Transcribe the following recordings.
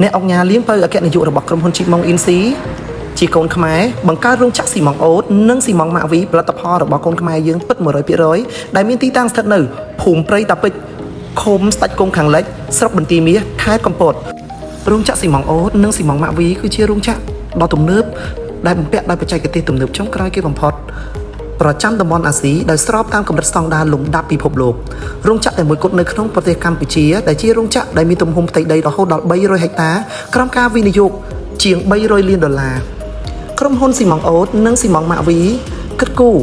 អ្នកអង្គញាលៀងពៅអគ្គនាយករបស់ក្រុមហ៊ុនជីម៉ុងអ៊ីនស៊ីជាកូនខ្មែរបង្កើតរោងចក្រស៊ីម៉ងអូតនិងស៊ីម៉ងម៉ាក់វីផលិតផលរបស់កូនខ្មែរយើងពិត100%ដែលមានទីតាំងស្ថិតនៅភូមិព្រៃតាពេជ្រឃុំស្ដេចគង់ខាងលិចស្រុកបន្ទាយមាសខេត្តកំពតរោងចក្រស៊ីម៉ងអូតនិងស៊ីម៉ងម៉ាក់វីគឺជារោងចក្រដ៏ទំនើបដែលបំពាក់ដោយបច្ចេកទេសទំនើបចុងក្រោយគេបំផុត ប្រចាំតំបន់អាស៊ីដោយស្របតាមកម្រិតស្តង់ដារលំដាប់ពិភពលោករោងចក្រតែមួយគត់នៅក្នុងប្រទេសកម្ពុជាដែលជារោងចក្រដែលមានទំហំផ្ទៃដីរហូតដល់300ហិកតាក្រោមការវិនិយោគជាង300លានដុល្លារក្រុមហ៊ុនស៊ីម៉ងអូតនិងស៊ីម៉ងម៉ាក់វីគិតគូរ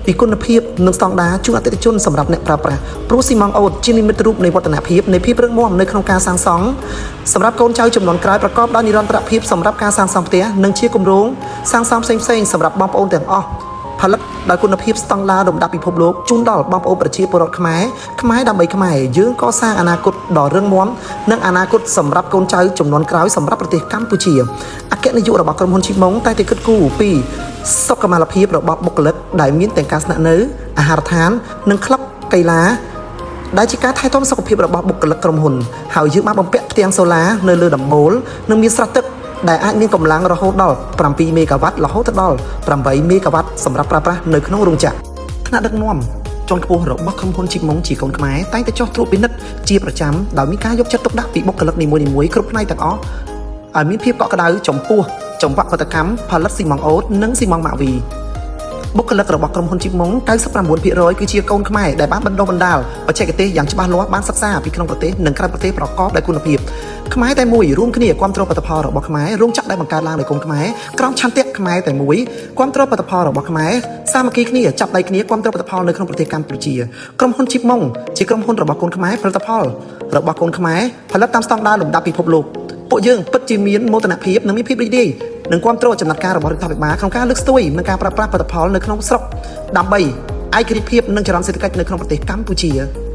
ពីគុណភាពនិងស្តង់ដារជូនអតិថិជនសម្រាប់អ្នកប្រើប្រាស់ព្រោះស៊ីម៉ងអូតជានិមិត្តរូបនៃវឌ្ឍនភាពនៃភាពរឹងមាំនៅក្នុងការសាងសង់សម្រាប់កូនចៅជំនាន់ក្រោយប្រកបដោយនិរន្តរភាពសម្រាប់ការសាងសង់ផ្ទះនិងជាគម្រោងសាងសង់ផ្សេងៗសម្រាប់បងប្អូនទាំងអស់ ផលិតដោយគុណភាពស្តង់ដារលំដាប់ពិភពលោកជូនដល់បងប្អូនប្រជាពលរដ្ឋខ្មែរខ្មែរដើម្បីខ្មែរយើងកសាងអនាគតដ៏រឹងមាំនិងអនាគតសម្រាប់កូនចៅជំនាន់ក្រោយសម្រាប់ប្រទេសកម្ពុជាអគ្គនាយករបស់ក្រុមហ៊ុនជីម៉ុងតែតែគិតគូរពីសុខុមាលភាពរបស់បុគ្គលិកដែលមានទាំងការស្នាក់នៅអាហារដ្ឋាននិងក្លឹបកីឡាដែលជាការថែទាំសុខភាពរបស់បុគ្គលិកក្រុមហ៊ុនហើយយើងបានបំពាក់ផ្ទាំងសូឡានៅលើដំបូលនិងមានស្រះទឹកដែលអាចមានកម្លាំងរហូតដល់7មេហ្គាវ៉ាត់រហូតដល់8មេហ្គាវ៉ាត់សម្រាប់ប្រើប្រាស់នៅក្នុងរោងចក្រថ្នាក់ដឹកនាំជាន់ខ្ពស់របស់ក្រុមហ៊ុនជីកម៉ុងជាកូនខ្មែរតែងតែចុះត្រួតពិនិត្យជាប្រចាំដោយមានការយកចិត្តទុកដាក់ពីបុគ្គលិកនីមួយៗគ្រប់ផ្នែកទាំងអស់ឲ្យមានភាពកក់ក្ដៅចំពោះចង្វាក់ផលិតកម្មផលិតស៊ីម៉ងអូតនិងស៊ីម៉ងម៉ាក់វី បុគ្គលិករបស់ក្រុមហ៊ុនជីម៉ុង99%គឺជាកូនខ្មែរដែលបានបណ្ដុះបណ្ដាលបច្ចេកទេសយ៉ាងច្បាស់លាស់បានសិក្សាពីក្នុងប្រទេសនិងក្រៅប្រទេសប្រកបដោយគុណភាពខ្មែរតែមួយរួមគ្នាគ្រប់គ្រងផលិតផលរបស់ខ្មែររោងចក្រដែលបង្កើតឡើងដោយកូនខ្មែរក្រោមឆន្ទៈខ្មែរតែមួយគ្រប់គ្រងផលិតផលរបស់ខ្មែរសាមគ្គីគ្នាចាប់ដៃគ្នាគ្រប់គ្រងផលិតផលនៅក្នុងប្រទេសកម្ពុជាក្រុមហ៊ុនជីម៉ុងជាក្រុមហ៊ុនរបស់កូនខ្មែរផលិតផលរបស់កូនខ្មែរផលិតតាមស្តង់ដារលំដាប់ពិភពលោកពួកយើងពិតជាមានមោទនភាពនិងមានភាពរីករាយ និងគាំទ្រចំណាត់ការរបស់រដ្ឋាភិបាលក្នុងការលើកស្ទួយនិងការប្រើប្រាស់ផលិតផលនៅក្នុងស្រុកដើម្បីឯករាជ្យភាពនិងចរន្តសេដ្ឋកិច្ចនៅក្នុងប្រទេសកម្ពុជា។